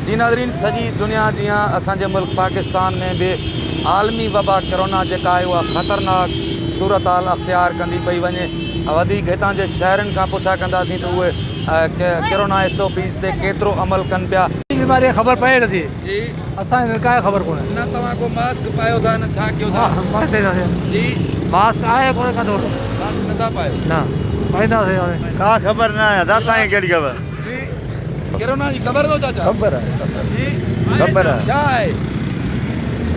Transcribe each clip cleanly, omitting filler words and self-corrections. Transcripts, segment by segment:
جي ناظرين سڄي دنيا جيان اسان جي ملڪ پاڪستان ۾ به عالمي وبا ڪرونا جيڪا آهي اها خطرناڪ صورتحال اختيار ڪندي پئي وڃي وڌيڪ هتان جي شهرين کان پڇا ڪنداسين ته اهي ڪرونا ايس او پيز تي ڪيترو عمل ڪن پيا. بيماري جي خبر پئي نٿي. جي. اسان کي ڪائي خبر ڪونهي. نه توهان ڪو ماسڪ پايو ٿا نه ڇا ڪيو ٿا. جي. ماسڪ آهي ڪونه ڪندو. ماسڪ نٿا پايو. نه پائينداسين هاڻي. ڪا خبر نه آهي ادا اسان کي ڪهڙي خبر. جي. ڪرونا جي خبر اٿو چاچا. خبر آهي خبر. جي. خبر آهي. ڇا آهي.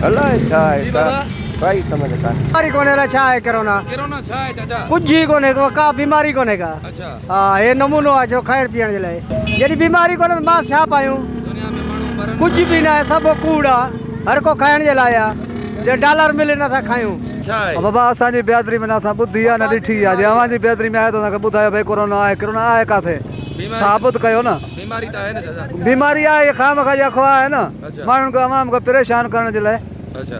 الائي ڇا آهي جي بابا. ڪائي سمجهه ڪانهي. بيماري ڪونهي الائي ڇا آهي ڪرونا. ڪرونا ڇا آهي چاچا. ڪجهه ئي ڪونهي ڪا بيماري ڪونهي ڪا. اڇا. ها هي نمونو آهي جو کائڻ پيئڻ جي لاء. جيڏي بيماري ڪونهي ته ماسڪ ڇا پايون. دنيا ۾ ماڻهو مرن ٿا. ڪجهه به ناهي سڀ ڪوڙ آ هر ڪو کائڻ جي لاء آ جي ڊالر ملي نه اسان کايون. ڇا آهي. بابا اسان جي بيادري ۾ نه اسان ٻڌي آ نه ڏٺي آ جي اوهان جي بيادري ۾ آهي ته اسان کي ٻڌايو ڀئي ڪورونا آهي ڪرونا آهي ڪاٿي ثابت ڪيو نه. بيماري ته آهي نه چاچا. بيماري آهي هي خامخواه جي افواهه آهي نه ماڻهن کي عوام کي پريشان ڪرڻ جي لاء.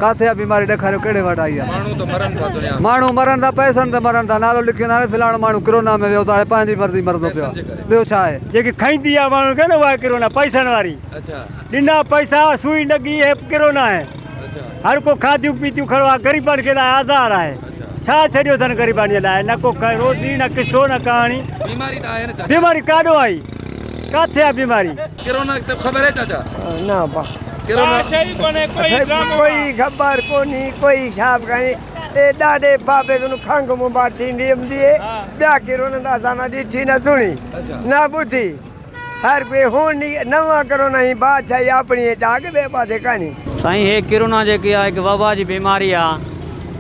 ڪاٿي آ بيماري ڏيکاريو ڪهڙي وٽ آئي آ. ماڻهو ته مرن ٿا دنيا ۾. ماڻهو مرن ٿا پئسن تي مرن ٿا نالو لکي ويندا آهن فلاڻو ماڻهو ڪرونا ۾ ويو ته هاڻي پنهنجي مرضي مرندو پيو آ ٻيو ڇا آهي. جيڪي کائيندي آ ماڻهن کي نه اها ڪرونا پئسن واري ڏنا پئسا سوئي لڳي هي ڪرونا آهي هر ڪو کاڌيون پيتيون کڙو آ غريبن کي لاء آزار آهي ڇا ڇڏيو اٿن غريبن جي لاء نه ڪو روزي نه قصو نه ڪهاڻي بيماري ته آهي نه چاچا بيماري ڪاڏو آئي ڪاٿي آ بيماري. ڪرونا ته خبر آهي چاچا. نه با. ڪرونا. ڪوئي خبر ڪونهي ڪوئي حساب ڪانهي اي ڏاڏي بابي کان کنگهه مبار ٿيندي هوندي هي ٻيا ڪرونا ته اسان نه ڏٺي نه سڻي نه ٻڌي هر ڪوئي هون نوان ڪرونا هي بادشاهي آپڻي چاڳ ٻئي پاسي ڪانهي. سائين هي ڪرونا جيڪي آ هڪ وبا جي بيماري آ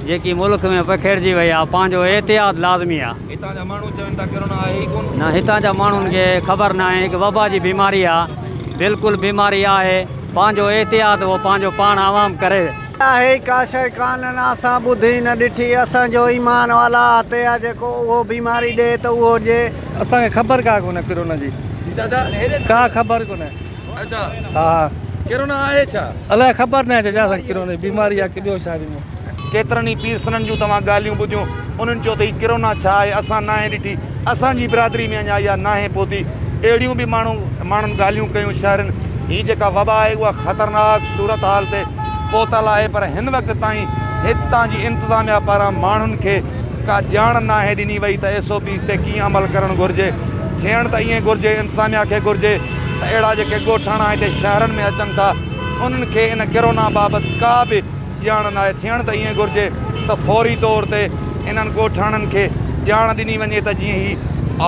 جيڪي ملڪ ۾ پکيڙجي وئي آ پنهنجو احتياط لازمي آ. هتان جا ماڻهو چون ٿا ڪرونا آهي ئي ڪونه. نه هتان جا ماڻهن کي خبر ناهي هڪ وبا جي بيماري آ بلڪل بيماري آهي پنهنجو احتياط اهو پنهنجو پاڻ عوام ڪري. آهي ئي ڪا شيء ڪانه نه اسان ٻڌي نه ڏٺي اسان جو ايمان الله تي آ جيڪو اهو بيماري ڏي ته اهو ڏي. اسان کي خبر ڪا ڪونه ڪرونا جي. جي چاچا. ڪا خبر ڪونه. اڇا. ها. ڪرونا آهي ڇا؟ الائي خبر ناهي چاچا اسان کي ڪرونا جي بيماري آ ڪي ٻيو ڇا بيماري. ڪيترن ئي پيرسنن جون توهان ڳالهيون ٻڌيون، انهن چيو ته هي ڪرونا ڇا آهي، اسان ناهي ڏٺي، اسان جي برادري ۾ اڃا اها ناهي پهتي، اهڙيون به ماڻهو ماڻهن ڳالهيون ڪيون، شهرين هي جيڪا وبا آهي اها خطرناڪ صورتحال تي پهتل آهي پر هن وقت تائين هتان جي انتظاميا پاران ماڻهن کي ڪا ڄاڻ ناهي ڏني وئي ته ايس او پيز تي ڪيئن عمل ڪرڻ گهرجي، ٿيڻ ته ائين گهرجي انتظاميا کي گهرجي ته اهڙا جيڪي ڳوٺاڻا هتي شهرن ۾ اچن ٿا انهن کي ان ڪرونا بابت ڪا به ڄاڻ ناهي، ٿيڻ ته ائين گهرجي ته فوري طور تي انهن ڳوٺاڻن کي ڄاڻ ڏني وڃي ته جيئن هي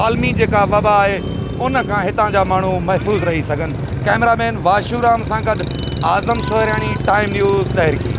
عالمي جيڪا وبا آهي ان کان هتان جا ماڻهو محفوظ رهي سگهن. ڪئميرا مين واشو رام سان گڏ اعظم سهرياڻي، ٽائيم نيوز، ڏهرڪي.